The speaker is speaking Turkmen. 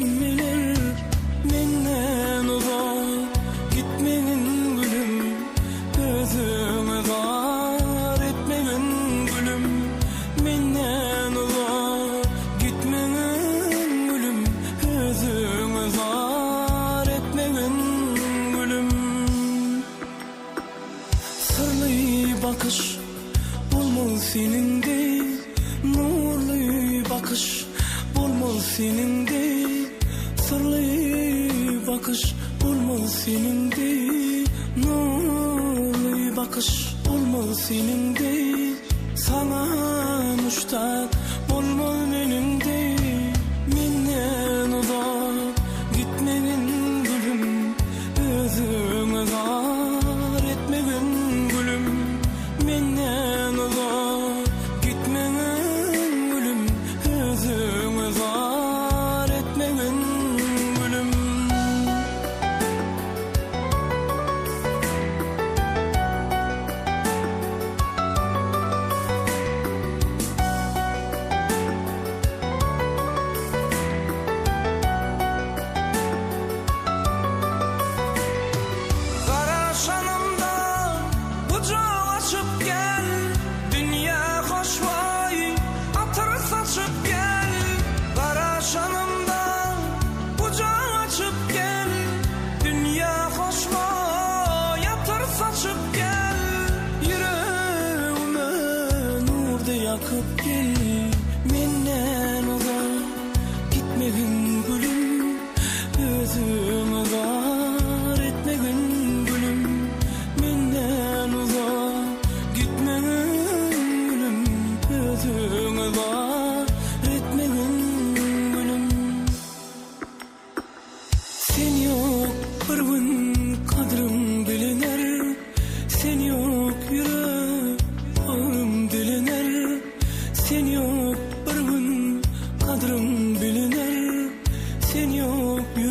hemmeler Menden uzak gitmegin gülüm Özüňi zar etmegin gülüm Menden uzak gitmegin gülüm Özüňi zar etmegin gülüm Syrly bakyş bolmaz seniň deý Nurly bakyş bolmaz seniň deý Syrly bakyş bolmaz seniň deý Nurly bakyş bolmaz seniň deý Saňa muşdak bolmaz meniň deý Menden uzak gitmegin gülüm Özüňi zar etmegin gülüm Menden uzak gitmegin gülüm Özüňi zar etmegin gülüm. Garaşanymda gujak açyp gel, Dünýä hoşboý atyr saçyp gel. Garaşanymda gujak açyp gel, Dünýä hoşboý atyr saçyp gel. Ýüregime nur deý akyp gel, Menden uzak gitmegin gülüm. Özüňi zar etmegin gülüm, Menden uzak gitmegin gülüm, Özüňi zar etmegin gülüm. Sen ýok bir gün gadrym biliner, Sen ýok ýürek bagrym diliner, Sen ýok bir gün gadrym biliner, Sen ýok ýürek.